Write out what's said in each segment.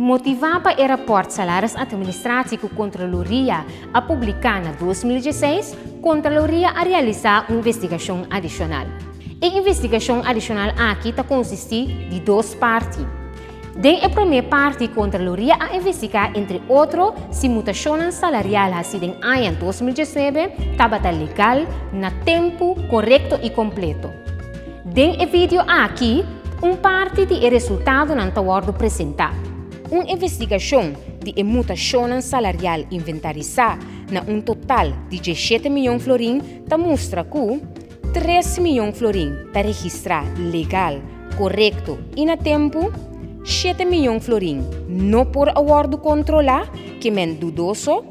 Motivá pa e rapòrt Salaris-Administratie ku Kontraloria a publiká na 2016, Kontraloria a realisá un investigashon adishonal. E investigashon adishonal aki ta konsistí di dos parti. Den e promé parti Kontraloria a investigá entre otro si mutashonnan salarial hasí den aña 2019 tabata legal, na tempu, korekto i kompleto. Den e video aki, un parti di e resultadonan ta wòrdu presentá. Un investigashon di e mutashonnan salarial inventarisá na un total di 17 mion florin ta mustra ku 3 mion florin ta registrá legal, korekto i na tempu, 7 mion florin no por a wòrdu kontrolá, ke men dudoso,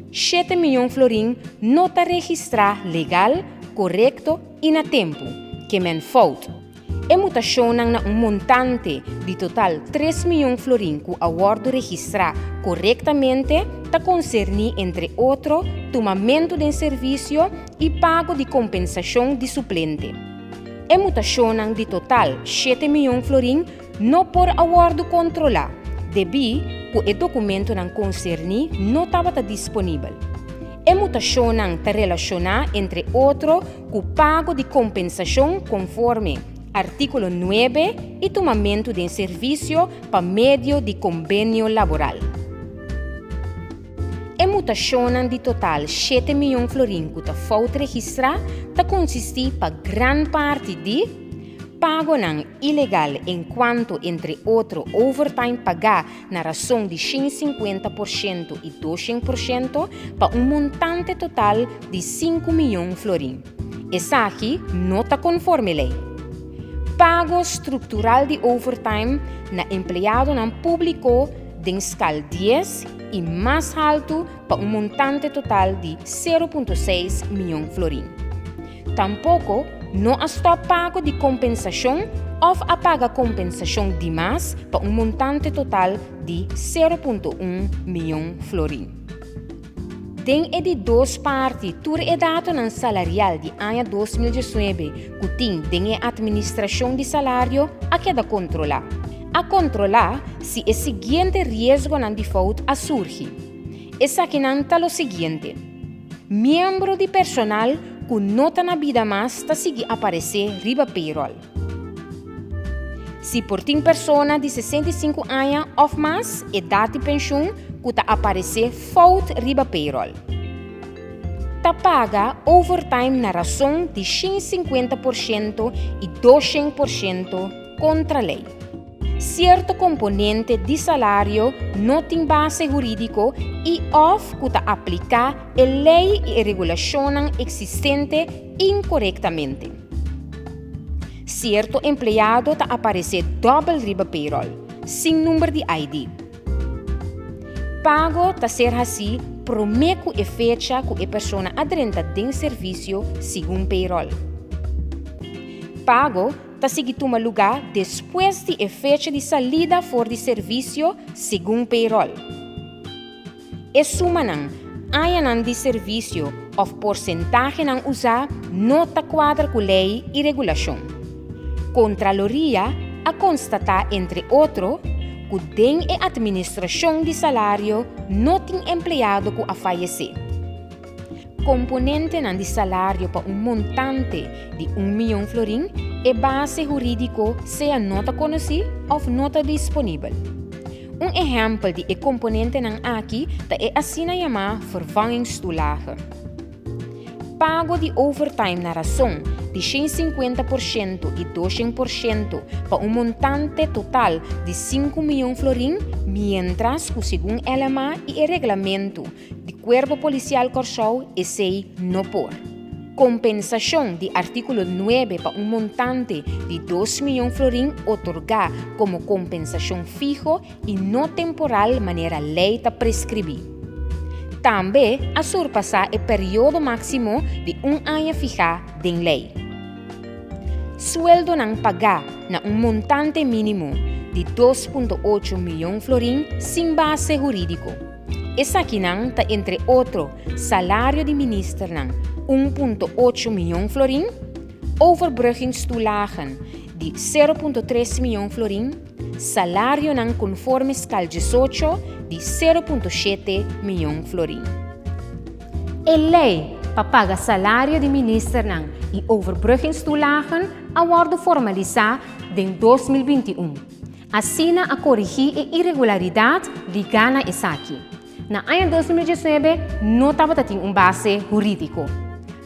7 mion florin no ta registrá legal, korekto i na tempu, ke men fout. E mutashonnan na un montante di total 3 mion florin ku a wòrdu registrá korektamente ta konserní entre otro tumamentu den servisio i pago di kompensashon di suplente. E mutashonnan di total 7 mion florin no por a wòrdu kontrolá debí ku e dokumentonan konserní no tabata disponibel. E mutashonnan ta relashoná entre otro ku pago di kompensashon konforme artíkulo 9 i tumamentu den servisio pa medio di kombenio laboral. E mutashonnan di total 7 mion florin ku ta fout registrá ta konsistí pa gran parti di pagonan ilegal enkuanto entre otro overtime pagá na rason di 150% i 200% pa un montante total di 5 mion florin. Esaki no ta konforme lei. Pago struktural di overtime na empleadonan públiko den skal 10 i mas haltu pa un montante total di 0.6 mion florin. Tampoko no a stòp pago di kompensashon òf a paga kompensashon dimas pa un montante total di 0.1 mion florin. Den e di dos parti tur e datonan salarial di aña 2019 ku tin den e atministrashon di salario a keda kontrolá. A kontrolá si e siguiente riesgonan di fout a surgi. Esakinan ta lo siguiente. Miembro di personal ku no ta na bida mas ta sigui aparesé riba payroll. Si por tin persona di 65 aña òf mas edat di penshun ku ta aparesé fout riba payroll. Ta paga overtime na rason di 150% i 200% kontra lei. Sierto komponente di salario no tin base hurídiko i òf ku ta apliká e lei i e regulashonnan eksistente inkorektamente. Sierto empleado ta aparesé dòbel riba payroll, sin number di ID. Pago ta ser hasí promé ku e fecha ku e persona a drenta den servisio segun payroll. Pago ta sigui tuma lugá despues di e fecha di salida for di servisio segun payroll. E sumanan, añanan di servisio òf porsentahenan usá no ta kuadra ku lei i regulashon. Kontraloria a konstatá entre otro ku den e atministrashon di salario no tin empleado ku a fayesé. Komponentenan di salario pa un montante di un mion florin, e base hurídiko sea no ta konosí òf no ta disponibel. Un ehèmpel di e komponentenan aki ta e asina yamá vervangingstoelage. Pago di overtime na rason di 150% i 200% pa un montante total di 5 mion florin, miéntras ku segun LMA i e reglamentu di Kuerpo Polisial Kòrsou esei no por. Kompensashon di artíkulo 9 pa un montante di 2 mion florin otorgá komo kompensashon fiho i no temporal manera lei ta preskribí. Tambe a surpasá e periodo máksimo di un aña fihá den lei. Sueldonan pagá na un montante mínimo di 2.8 mion florin sin base hurídiko. Esakinan ta entre otro salario di ministernan 1.8 mion florin, overbruggingstoelagen. di 0.3 mion florin, salarionan konforme skal 18 di 0.7 mion florin. E lei pa paga salario di ministernan i overbruggingstoelagen a wòrdu formalisá den 2021. Asina a korigí e iregularidat ligá na esaki. Na aña 2019 no tabata tin un base hurídiko.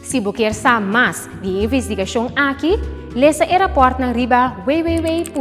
Si bo kier sa mas di e investigashon aki, lesa e rapòrtnan riba www.arc.cw.